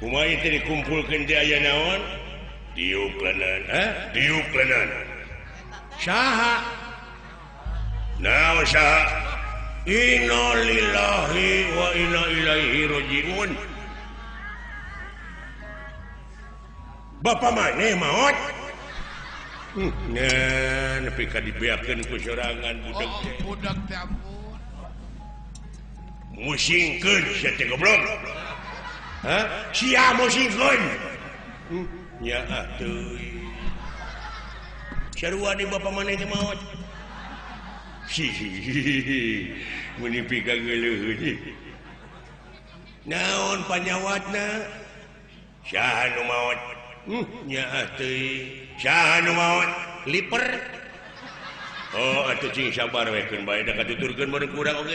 Kumaha teh dikumpulkeun teh aya naon? Diuk leungeun, hah? Diuk leungeun. Saha? Naon saha? Innalillahi wa inna ilaihi rajiun. Bapak maneh maot? Nah, nepi ka dibeakeun ku sorangan budak teh. Oh, budak teh ampun. Musingkeun sia teh goblok. Hah? Sia musingkeun. Nya atuh. Sarua di bapak maneh teh maot. Hihihi. Meuni pika geuleuh. Naon panyawatna? Saha nu maot? Nya atuh. Saha nu maot? Liper. Oh, atuh cing sabar we keun bae da katuturkeun bareng kurang oge.